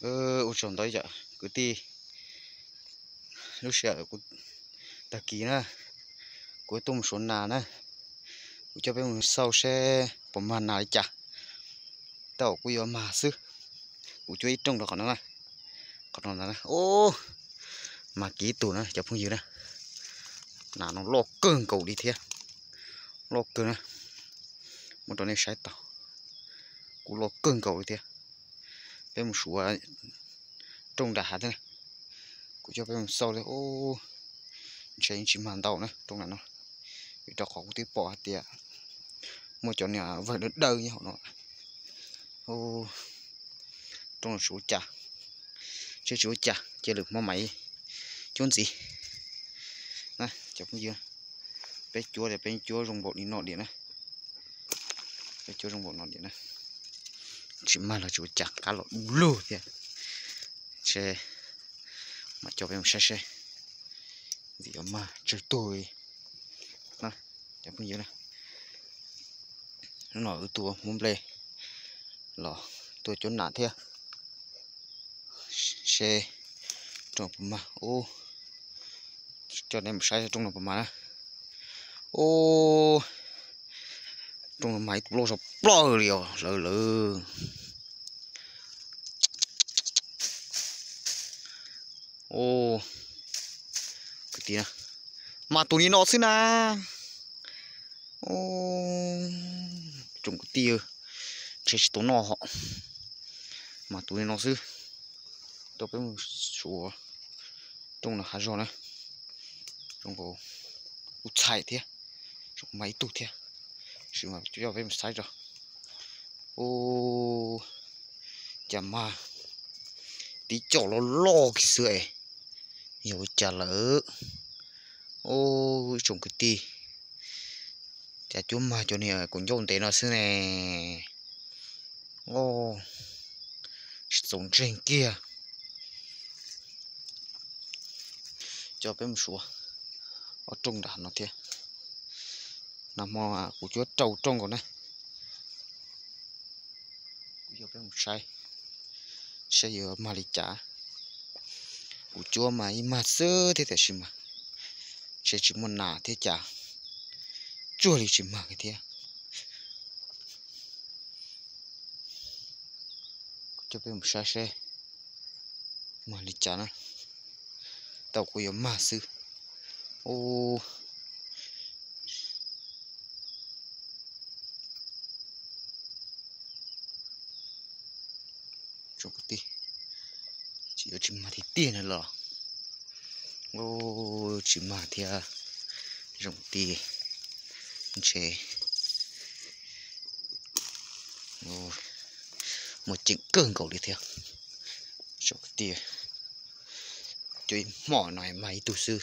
Ua tsaug ntau yom kwv tij, lub sij hawm kuv tag kis na, kuv tuaj mus suav nas na, kuv coj peb mus xauj seb puas mag nas li cas. Tej zaum kuj yuav mag xwb. Kuv cuab ib rooj rau qhov no na, qhov no ntag na. Ub, mag kiag ib tug na cov phooj ywg na. Nas no loj kawg nkaus li thiab, loj kawg na. Muab rau nej saib tau, kuj loj kawg nkaus li thiab. Peb mus suav rooj nram hav thiab na. Kuv coj peb mus xauj li, ntshe yeej tsis mag ntau na rooj nram no, vim rau qhov kuv twb pom hais tias muaj cov niag vawg dawb dawb nyob hauv no. Rooj no tsis ua cas, tsis ua cas, cia lwm hmo mam cuab ntxiv na cov phooj ywg. Peb cuab tias peb cuab zoo npaum li no diam na, peb cuab zoo npaum no diam na. Tsis mag los tsis ua cas, qab los du lug thiab. Ntshe mam coj peb mus saib seb, vim yuav mag tsawg tug li na cov phooj ywg na. Hnub no wb tuaj muab nplej los tuaj cuab nas thiab, seb rooj puas mag. Ub, coj nej mus saib rooj no puas mag na. Ub, rooj no mag ib tug loj zog ploj li os lawv lawv. Ub, kwv tij, mag tus li no xwb na. Tsoom kwv tij, ntshe tsis tau noj hos, mag tus li no xwb. Coj peb mus suav rooj no hav zog na, zoo nkaus kuj txhais thiab, zoo mag ib tug thiab, tab sis mas coj peb mus saib tso. Ub, cas mag tib co loj loj kiag xwb es, yog ua cas lawm? Ub, ib tsoom kwv tij, cas cuab mag cov niag kaum ncauj ntev no xwb ne. Tsis txaus ntseeg kiag. Coj peb mus suav ob rooj nram no thiab. Nag hmo kuv cuab rau rooj nkaus na. Kuv coj peb mus saib, saib yuav mag li cas. Kuv cuab mas ib mag xwb thiab tiam sis mas ntshe tsis muaj nas thiab cas, tsuag li tsis mag thiab. Kuv coj peb mus saib seb mag li cas na. Tau kuv yuav mag xwb. Ub, tsoom kwv tij, tsis yuav tsis mag tiag tiag na los? Ub, tsis mag thiab tsoom kwv tij, ntshe muaj ceem kawg nkaus li thiab tsoom kwv tij. Cov ib hmo no mag ib tug xwb,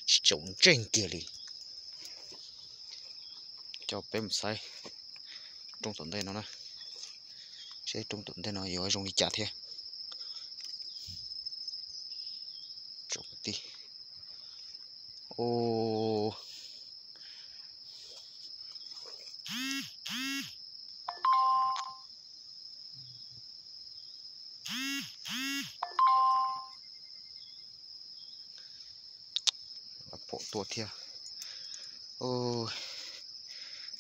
tsis txaus ntseeg kiag li. Coj peb mus saib rooj tom ntej no na, seb rooj tom ntej no yuav zoo li cas thiab. Tsoom kwv tij, ub, pom tuaj thiab.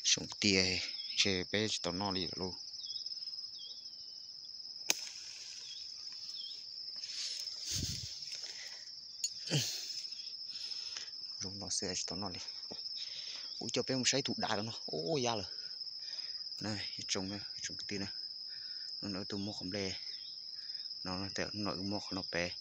Tsoom kwv tij, ntshe peb tsis tau noj li lawm lauj. Zoo no xwb tsis tau noj li. Kuv coj peb mus saib tus dav no, ub, ya lawm. Ib tsoom, tsoom kwv tij na, hnub no wb tuaj muab qhov nplej no, hnub no wb muab qhov no pem,